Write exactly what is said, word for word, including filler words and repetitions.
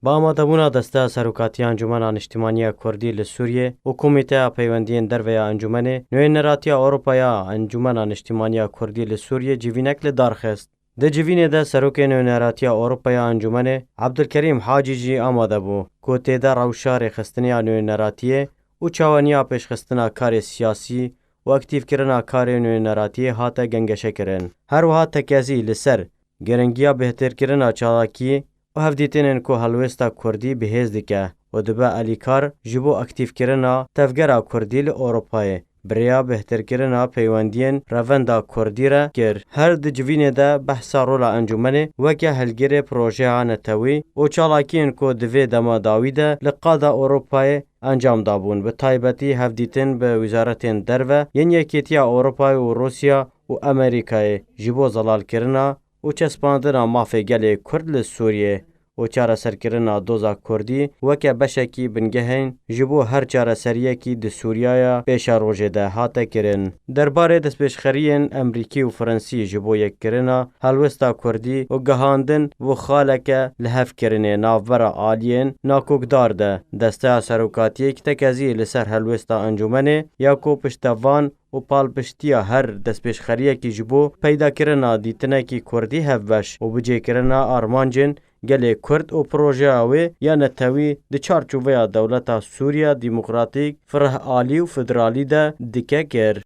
Bi amadebûna Desteya Serokatiya Encûmena Niştimanî ya Kurdî li Sûriyê û Komîteya Peywendiyên Derve ya Encûmenê, Nûneratiya Ewropa ya Encûmena Niştimanî ya Kurdî li Sûriyê civînek li dar xist. Di civînê de Serokê Nûneratiya Ewropa ya Encûmenê Ebdulkerîm Hacî jî amade bû, ku tê de rewşa rêxistinê ya nûneratiyê û çawaniya pêşxistina karê siyasî û aktîfkirina karê nûneratiyê hate gengeşekirin. Her wiha tekezî li ser giringiya bêhtirkirina çalakî û hevdîtinên ku helwêsta kurdî bihêz dike û dibe alîkar ji bo aktîfkirina tevgera kurdî li Ewropayê, bi rêya bêhtirkirina peywendiyên revenda kurdî re kir. Her di civînê de behsa rola encûmenê weke hilgirê projeya netewî û çalakiyên ku di vê dema dawî de li qada Ewropayê encam dabûn, bi taybetî hevdîtin bi wîzaretên derve yên Yekîtiya Ewropayê û Rûsya û Amerîkayê ji bo zelalkirina û çespandina mafê gelê Kurd li Sûriyê û çareserkirina doza Kurdî weke beşekî bingehên ji bo her çareseriyekî di Sûriyaya pêşerojê de hate kirin. Derbarê destpêşxeriyên Emrîkî û Fransî ji bo yekkirina helwesta Kurdî û gihandin bo xaleke lihevkirinê navbera aliyên nakokdar de, Desteya Serokatiyê tekezî li ser helwesta encûmenê ya ku piştevan û palpiştiya her destpêşxeriyekî ji bo peydakirina dîtinekî Kurdî hevbeş û bicêkirina armancên gelê Kurd û projeya wê ya netewî di çarçoveya dewleta Sûriya Demokratîk, fireh alî û federalî de dike kir.